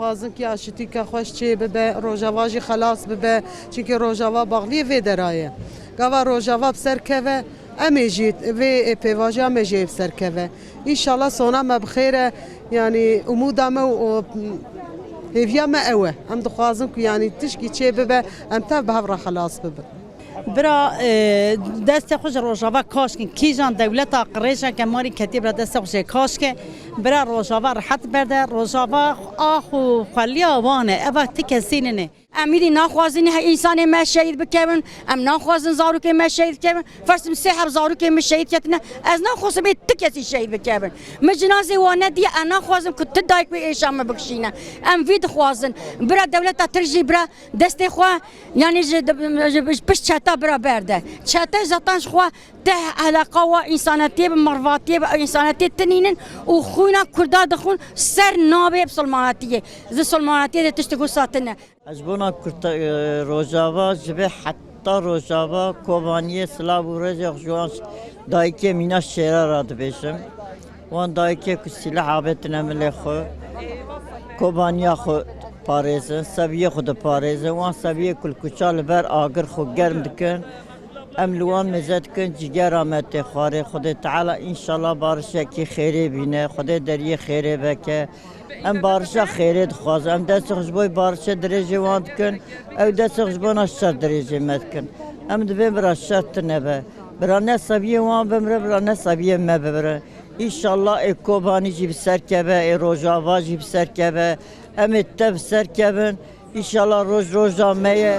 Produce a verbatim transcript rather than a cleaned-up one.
Xwazin ki aşitîka xweş çê bibe, Rojava jî xelas bibe. Çimkî Rojava baxliyê vê dera ye. Gava Rojava bi ser keve, em ê jî vê pêvajoya me jî ê bi ser keve. Înşallah sona me bi xêr e. Yanî umûda me û, û hêviya me ew e. Em dixwazin ku yanî tişkî çê bibe, em tev bi hev re xelas bibin. Bira, e, destê xwe ji Rojava kaş kin. Kîjan dewleta qirêjeke marî ketiye bira destê xwe jê kaş ke. Bira Rojava rehet berde. Rojava ax û xweliya wan e. Eva ti kesî nine. Em îdî naxwazin he însanê me şehîd bikevin. Em naxwazin zarokê me şehîd bikevin. Fersim sê heb zarokê min şehîd ketine. Ez naxwazim ê ti kesî şehîd bikevin. Min cinazê wan nediye. Ez naxwazim ku ti dayik wê êşa min bikişîne. Em vî dixwazin. Bira dewleta Tirk jî bira destê xwe, yanî ji, ji, ji pişt çeta bira berde. Çete zaten ji xwe te eleqa wa însanetiyê bi mervatiyê bi însanetiyê tinînin û xwîna Kurda dixwin ser navê bisilmanetiyê. Zisilmanetiyê de tiştek wisa tine. Ez ji bona Kurta-, e, Rojava ji vê heta Rojava Kobaniyê silav û rêzê xwe ji wan dayikê mîna şêra re dibêjim. Wan dayikê ku sîleh avêtine milê xwe, Kobaniya xwe parêzin, seviyê xwe diparêzin. Wan seviyê kulkuça li ber agir xwe germ dikin. Em li wan mêze dikin, cîgera me tê xwarê. Xwedê Teala înşallah barişekî xêrê bîne. Xwedê deriyê xêrê veke. Em barişa xêrê dixwazin. Em destê xwe ji bo barişê dirêjê wan dikin. Ew destê xwe ji bona şer dirêjê me dikin. Em divê bira şer tune be. Bira ne seviyê wan bimre, bira ne seviyê me bimre. Înşallah ê Kobanî jî bi ser keve, ê Rojava jî bi ser keve. Em ê tev bi ser kevin. Înşallah roj roja me ye.